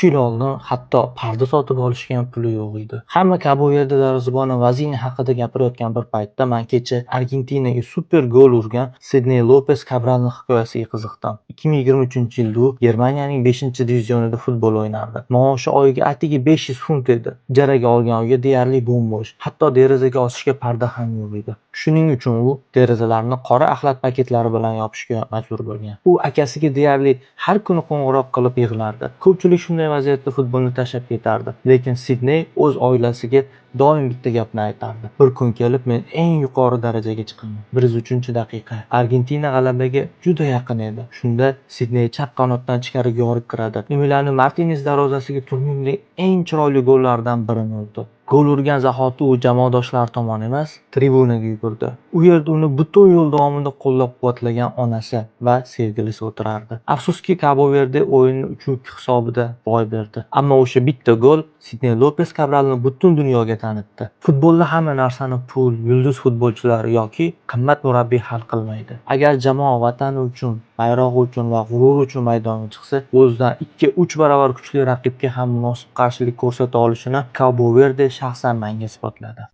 3 yil oldin hatto parda sotib olishga ham puli yo'q edi. Hamma Kabo Verde darvozaboni Vazini haqida gapirayotgan bir paytda man kecha Argentinaga super gol urgan Sidney Lopes Kabralning hikoyasiga qiziqdim. 2023-yilda u Germaniyaning 5-divizionida futbol o'ynardi. Maoshi oyiga atigi 500 funt edi. Ijaraga olgan uyi deyarli bo'm-bo'sh. Hatto derazaga osishga parda ham yo'q edi. Shuning uchun u derazalarni qora axlat paketlari bilan yopishga majbur bo'lgan. U akasiga deyarli har kuni qo'ng'iroq qilib yig'lardi. Ko'pchilik shunday vaziyatda futbolni tashlab ketardi. Lekin Sidney o'z oilasiga doim bitta gapni aytardi: "Bir kun kelib men eng yuqori darajaga chiqaman." 103-daqiqa. Argentina g'alabaga juda yaqin edi. Shunda Sidney chap qanotdan ichkariga yorib kiradi. Emiliano Martinez darvozasiga turnirning eng chiroyli gollaridan birini urdi. Gol urgan zahoti u jamoadoshlari tomon emas, tribunaga yugurdi. U yerda uni butun yo'l davomida qo'llab-quvvatlagan onasi va sevgilisi o'tirardi. Afsuski, Kabo Verde o'yinni 3-2 hisobida boy berdi. Ammo o'sha bitta gol Sidney Lopes Kabralni butun dunyoga tanitdi. Futbolda hamma narsani pul, yulduz futbolchilar yoki qimmat murabbiy hal qilmaydi. Agar jamoa vatani uchun, bayrog'i uchun va g'ururi uchun maydonga chiqsa, o'zidan 2-3 barobar kuchli raqibga ham munosib qarshilik ko'rsata olishini Kabo Verde shaxsan menga isbotladi.